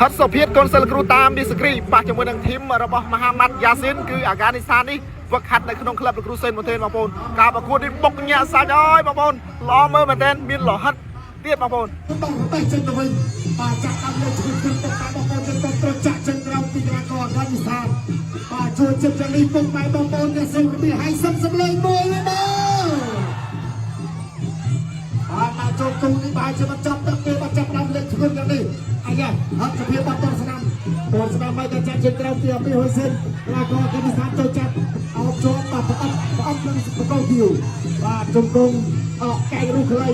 ហិតសុភាពកូនសិលគ្រូតាមមីសក្រីប៉ះជាមួយនឹងធីមរបស់មហាម៉ាត់យ៉ាស៊ីនគឺអាហ្គានីស្ថាននេះវឹកហាត់នៅក្នុងក្លឹបលោកគ្រូសេនម៉ូថេនបងប្អូនការប្រកួតនេះបុកញាក់សាច់អើយបងប្អូនល្អមើលមែនទែនមានលោហិតទៀតបងប្អូន បងបេះចេញទៅវិញបាទចាក់តាមលើជឿជឿទៅតាមបងប្អូនយើងត្រូវចាក់ចេញក្រៅពីកីឡាករអាហ្គានីស្ថានបាទជួយចិត្តយ៉ាងនេះពុកម៉ែបងប្អូនអ្នកសូមរបៀបឲ្យសុំសម្លេងមួយណាបងបាទមកចូលគូនេះបាទជាបញ្ចប់ទឹកពេលបញ្ចប់ដល់លេខធ្ងន់យ៉ាងនេះអាយ៉ាហត់សភាពបាត់តស្នាមតស្នាមមិនចាក់ចេញក្រៅពីអភិហុយសិនកីឡាករអាហ្គានីស្ថានចូលចាប់អោបជាប់បាទផ្អឹបផ្អឹបនឹងបកោគៀវបាទជង្គង់អកកែងរុះខ្លី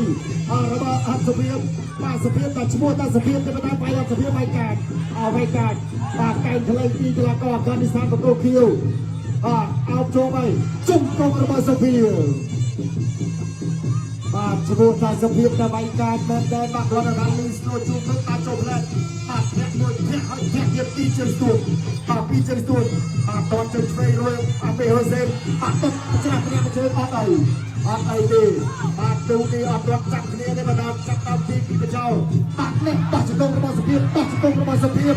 របស់ហត់សភាពបាទសភាពតែឈ្មោះតែសភាពតែតាមបាយសភាពបាយកាតអោបាយកាតបាទកែងខ្លីពីកីឡាករអាហ្គានីស្ថានបកោគៀវបាទអោបជាប់ហើយជង្គង់របស់សភាព បាទឈ្មោះថាសុភាពតែបាយកាចមែនដែរបាទគាត់ដល់លីស្នួជួបទៅតាមចូលផ្លែបាទធាក់មួយធាក់ហើយធាក់ទៀតពីរជើងស្ទួនបាទពីរជើងស្ទួនបាទតជើងឆ្វេងរួយអមេហូសេនបាទទឹកច្រាស់គ្នាមួយជើងអត់អីអត់អីទេបាទទូនេះអត់រត់ចាប់គ្នាទេបាទចាប់តាមទីពីបចោលបាទនេះបោះជង្គង់របស់សុភាពបោះជង្គង់របស់សុភាព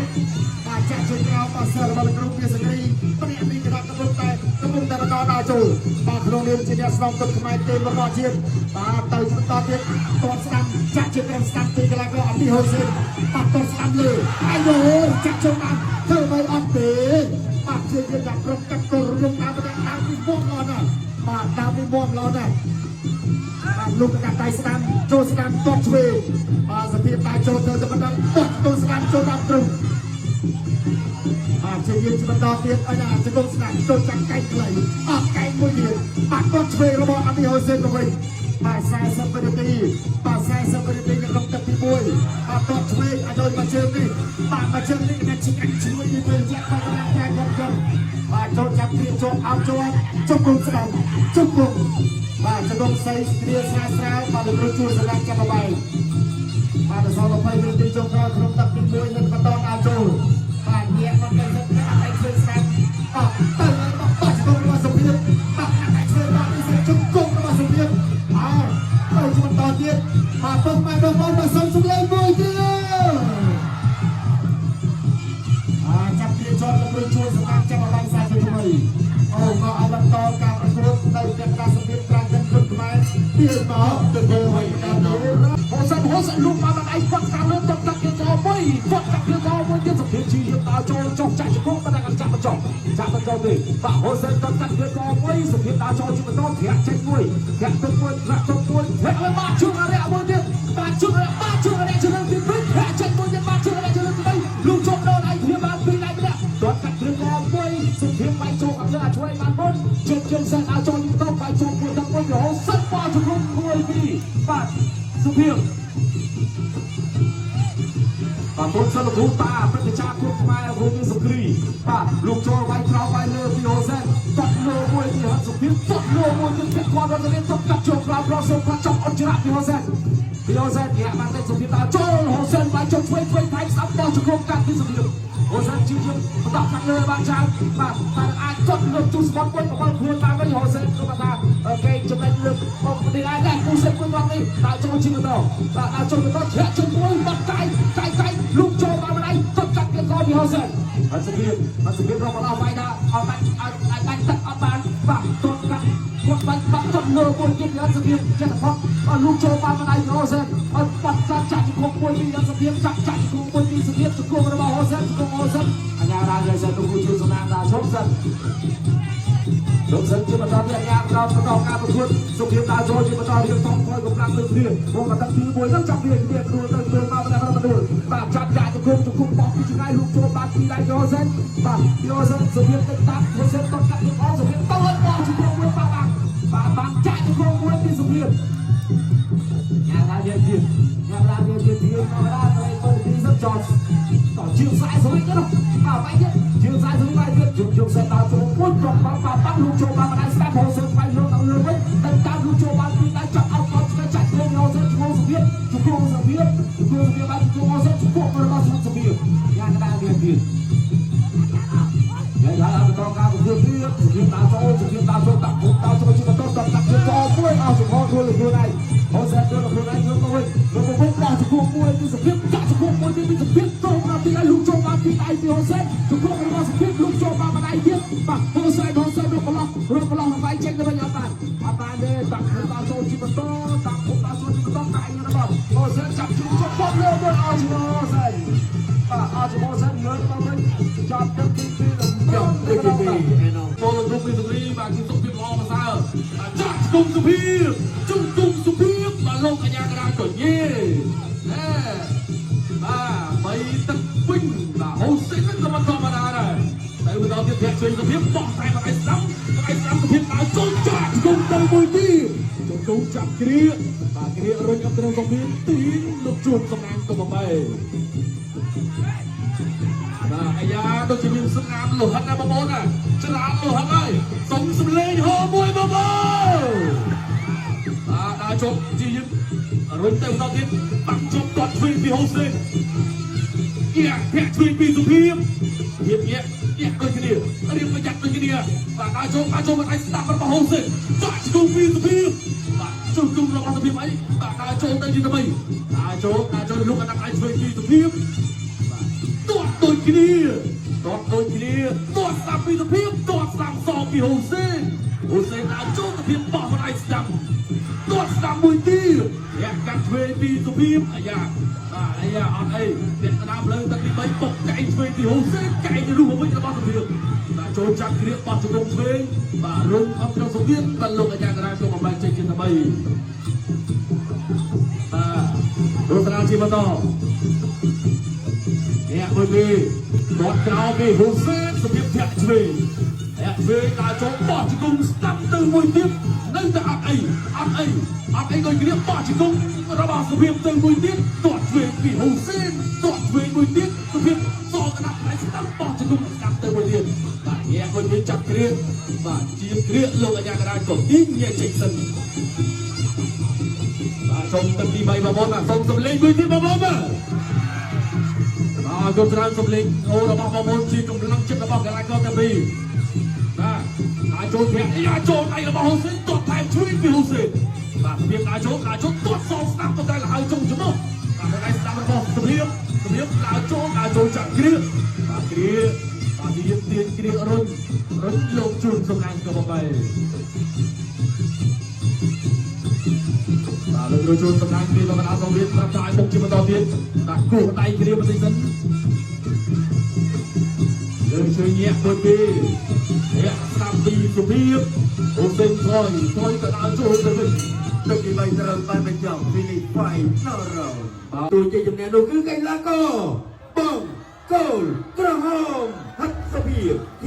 បាទចាក់ជើងក្រោមបាទសិលរបស់លោកគ្រូភាសគ្រីម្នាក់នេះក៏កំពុងតែកំពុងតែបន្តដល់ចូលបាទក្នុងនាមជាអ្នកស្នងទុនខ្មែរទេរបស់ជាតិបាទទៅបន្តទៀតតនស្ដាំចាក់ជាក្រុមស្ដាំទីកន្លែងក៏អភិហូសេនបាទតនស្ដាំលើអាយយោចាក់ចូលតាមធ្វើអ្វីអត់ទេបាទជាជាដាក់ក្រុមកាត់កលរុំតាមតាមពីមុខល្អណាស់បាទតាមពីមុខល្អណាស់ បាទលោកកាត់ដៃស្ដាំចូលស្ដាំទាត់ឆ្វេងបាទសភាពតែចូលទៅតែមិនដឹងទាត់ចូលស្ដាំចូលតាមទ្រុងបាទជាយាមជាបន្តទៀតអញ្ញាជង្គង់ស្ដាំចូលចាក់កែងខ្លីអស់កែងមួយទៀតបាទទាត់ឆ្វេងរបស់អាមីហូសេនទៅវិញបាទ40វិនាទីបាទ40វិនាទីនៅក្នុងទឹកទី1បាទទាត់ឆ្វេងអាចឲ្យមកជើងនេះបាទមកជើងនេះគេឈិកអញឆ្វេងនេះពេលចាក់បាទកម្លាំងតែគាត់ចឹងបាទចូលចាប់គ្នាចូលអោបចូលជង្គង់ស្ដាំជង្គង់ បាទចង្គង់សៃស្រាស្រាស្រាលបាទលោកគ្រូជួយសម្រាប់ចាប់បាយបាទដល់សល់20វិនាទីចុងក្រោយក្នុងទឹកទី1នឹងបន្តដល់ចូលបាទញាក់មកទៅទៅអត់ឲ្យឃើញស្រាប់អត់ទៅហើយបោះបោះជង្គង់របស់សុភាពបាទអត់ឲ្យឃើញបាទនេះជង្គង់របស់សុភាពអើទៅជាបន្តទៀតបាទពុកម៉ែបងប្អូនបាទសូមសម្លេងមួយទៀតអាចាប់គ្នាជាប់លោកគ្រូជួយសម្រាប់ចាប់បាយសាជាថ្មីអូមកឲ្យបន្តការប្រកួតនៅពាក់កណ្ដាលសុភាពត្រាំកិនគុណខ្មែរទៀតមកទៅធ្វើអ្វីដល់ទៅ ហូសិនហូសិនលូកមកដល់ឯងគាត់កាលើទឹកទឹកគេកមួយគាត់កាក់គេកមួយទៀតសភាពជីយើងដើរចូលចុះចាក់ជង្គង់ប៉ុន្តែគាត់ចាក់មិនចុះចាក់មិនចុះទេបាទហូសិនទឹកទឹកគេកមួយសភាពដើរចូលជាបន្តធាក់ចេញមួយធាក់ទឹកមួយធាក់ទឹកមួយធាក់ឲ្យបាទជើងអរិយមួយទៀតបាទជើងអរិយបាទជើងអរិយជើងទី2ធាក់ចេញមួយទៀតបាទជើងអរិយជើងទី3លូកចូលដល់ឯងគ្នាបានពីរដៃម្នាក់គាត់កាត់គេកមួយសភាពបាយចូលខាងលើអាចជួយបានមុនជើងជើងសិនដើរចូលទៅបាយចូលមួយទឹកមួយហូសិនបាទជង្គង់មួយពីរបាទសុភាព បាទពុនសិលគ្រូតាព្រឹទ្ធាចារ្យគ្រប់ខ្មែរគ្រូមានសុគ្រីបាទលោកចូលវាយក្រោមវាយលើពីហូសែនតាត់លើមួយពីហិតសុភាពតាត់លើមួយទៀតពាក់គាត់រត់ទៅតុកកាត់ចូលក្រោមប្រសូមគាត់ចង់អត់ច្រាក់ពីហូសែនពីហូសែនញាក់បានតែសុភាពដើរចូលហូសែនវាយចូលឆ្វេងឆ្វេងថៃស្ដាប់បោះជង្គង់កាត់ពីសុភាពហូសែនជឿជាបន្តខាងលើបានច្រើនបាទតែអាចកត់លើទូស្បត់មួយបបល់ខ្លួនបានវិញហូសែនក៏ថាគេចំណេញលើមកទីដែរដែរគូសេនមួយមកនេះដើរចូលជាបន្តបាទដើរចូលបន្តធាក់ជើងមួយបាត់កាយកាយកាយលូកចូលមកម្ដាយទាត់កាត់គេកពីហូសែនហើយសុភាពហើយសុភាពរកមកដល់វាយថាអត់បាច់អត់អាចបាច់ទឹកអត់បានបាទទាត់កាត់គាត់បាច់បាត់ទាត់លើមួយទៀតពីសុភាពចិត្តផុតលូកចូលមកម្ដាយហូសែនហើយបាត់កាត់ចាក់ជង្គង់មួយពីសុភាពចាក់ចាក់ជង្គង់មួយពីសុភាពជង្គង់របស់ហូសែនជង្គង់ហូសែនអញ្ញារាយសិនលោកគ្រូជួយសំណាងដល់ឈប់សិន លោកសិនជាបន្តទៀតអាញាដល់បន្តការប្រកួតសុភាពដើរចូលជាបន្តរៀបចំថយកម្លាំងលើគ្នាមកកតាទី1នឹងចាប់វាគ្នាខ្លួនទៅខ្លួនមកម្នាក់ម្ដងបាទចាប់ចាក់ជង្គង់ជង្គង់បោះពីឆ្ងាយលោកចូលបានពីដៃយ៉ូសិនបាទយ៉ូសិនសុភាពទៅតាមហូសិនតកាត់អសុភាពទៅឲ្យបោះជង្គង់មួយបាទបាទបានចាក់ជង្គង់មួយពីសុភាពញ៉ាំដល់យើងទៀតញ៉ាំដល់យើងទៀតទៀតមកដល់ទៅទៅទីសិនចតតជឿខ្សែស្វីទៅបាទបាយទៀតជឿខ្សែស្វីបាយទៀតជឿជឿខ្សែដល់ចូលមួយប្រកបាទបាទលូកចូលបានម្ដាយស្ដាប់ហូសិនបាយលោកដល់លើវិញទៅតាមលូកចូលបានពីដៃចាប់អោបគាត់ឆ្កែចាក់ជង្គង់ហូសិនជង្គង់សុភាពជង្គង់សុភាពជង្គង់សុភាពបានជង្គង់ហូសិនជង្គង់របស់សុភាពញ៉ាំដល់ទៀតទៀត ញ៉ាំដល់បន្តការប្រកួតទៀតសុភាពដើរចូលសុភាពដើរចូលដាក់ពុកដើរចូលជាបន្តដាក់ដាក់ជង្គង់មួយអស់សុខខ្លួនខ្លួនឯងហូសិនខ្លួនខ្លួនឯងយកទៅវិញយកទៅវិញដាក់ជង្គង់មួយពីសុភាពចាក់ជង្គង់មួយពីសុភាពចូលមកទីឲ្យលូក ពីដៃពីហូសេនជង្គង់របស់សុភាពលុកចូលមកម្ដាយទៀតបាទហូសេនហូសេនរកន្លោះរកន្លោះវាយចេញទៅវិញអត់បានអត់បានទេតាក់ខុំដល់ចូលជាបន្តតាក់ខុំដល់ចូលជាបន្តដៃរបស់ហូសេនចាប់ជុំជុំបំលើមួយអោជាហូសេនបាទអោជាហូសេនលើកមកវិញចាប់ទឹកទី2ល្ម ចប់ ម ទឹកទី2ឯណោះ ពលរូបពីសុគ្រីបាទគឺសុខភាពល្អប្រសើរបាទចាក់ជុំសុភាពជុំជុំសុភាពបាទលោកកញ្ញាកណ្ដាលក៏យេណែបាទបីទឹកវិញបាទហូសេនហ្នឹងក៏មិនធម្មតាដែរតែបន្តទៀតធាក់ជួយសុភាពបោះតែបដិស្ដាំបដិស្ដាំសុភាពដើរចូលចាក់ជុំទៅមួយទៀតជុំជុំចាប់គ្រាបាទគ្រារុញអត់ត្រូវសុភាពទីងលោកជួនសំណាងក៏បំបី បាទអាយ៉ាដូចជាមានស្នាមលោហិតណាបងប្អូនណាច្រាលលោហិតហើយសុំសំលេងហោមួយបងប្អូនបាទដើរជប់ជាយើងរុញទៅបន្តទៀតបាក់ជប់ទាត់ទ្វីពីហូសេនយ៉ាធាក់ទ្វីពីសុភាពភាពញាក់ញាក់ដូចគ្នារៀបប្រយ័ត្នដូចគ្នាបាទដើរចូលដើរចូលមកឲ្យស្ដាប់របស់ហូសេនចាក់ជង្គង់ពីសុភាពបាទជង្គង់របស់សុភាពអីបាទដើរចូលទៅជាថ្មីដើរចូលដើរចូលលុកអណ្ដាប់ឲ្យទ្វីពីសុភាព ទាត់ដូចគ្នាទាត់ដូចគ្នាទាត់ស្ដាប់ពីសភាពទាត់ស្ដាប់សងពីហូសេនហូសេនដើរចូលសភាពបោះមិនឲ្យស្ដាប់ទាត់ស្ដាប់មួយទៀតយ៉ាកាត់ឆ្វេងពីសភាពអាយ៉ាបាទអាយ៉ាអត់អីអ្នកកណ្ដាលផ្លូវទឹកទី3បុកកែងឆ្វេងពីហូសេនកែងរុះមកវិញរបស់សភាពបាទចូលចាប់គ្រាបោះជង្គង់ឆ្វេងបាទរុំអត់ត្រូវសភាពបាទលោកអាយ៉ាកណ្ដាលចូលបំបែកចេញជាថ្មីបាទរស់នាជាបន្ត អ្នកមួយពីទាត់ក្រោមពីហ៊ូសេនសុភាពធាក់ឆ្វេងធាក់ឆ្វេងដើរចូលបោះជង្គង់ស្ដាំទៅមួយទៀតនៅតែអត់អីអត់អីអត់អីដូចគ្នាបោះជង្គង់របស់សុភាពទៅមួយទៀតទាត់ឆ្វេងពីហ៊ូសេនទាត់ឆ្វេងមួយទៀតសុភាពសកកណ្ដាប់ផ្នែកស្ដាំបោះជង្គង់ស្ដាំទៅមួយទៀតបាទអ្នកមួយពីចាប់គ្រាបាទជាគ្រាលោកអាញាកណ្ដាលក៏ទីងញែកចេញសិនបាទសូមទឹកទី3បងប្អូនបាទសូមសំលេងមួយទៀតបងប្អូនបាទ បាទគុំច្រើនសំលេងអូរបស់បងប្អូនជាកម្លាំងចិត្តរបស់កីឡាករទាំងពីរបាទអាចចូលធាក់អាចចូលដៃរបស់ហ៊ូសេនទាត់ថែមជួយពីហ៊ូសេនបាទភាពអាចចូលអាចចូលទាត់សងស្ដាប់ទៅតែលហើយចុងច្រមុះបាទដៃស្ដាប់របស់សភាពសភាពដើរចូលដើរចូលចាក់គ្រាបាទគ្រាបាទជាទាញគ្រារុញរុញលោកជូនសំណាងក៏បំបីបាទលោកគ្រូជូនសំណាងគ្រាមកដល់សងរៀបប្រាប់ថាឲ្យមុខជាបន្តទៀតបាទគោះដៃគ្រាបន្តិចសិន លើជើងញាក់មួយពីរញាក់ស្ដាប់ពីសុភាពអូសេនថយថយក៏ដើរចូលទៅវិញ ទឹកទី3ត្រូវបានបញ្ចប់ Finish Final Round ទូជាជំនះនោះគឺកីឡាករបងកូលក្រហមហັດសុភាព។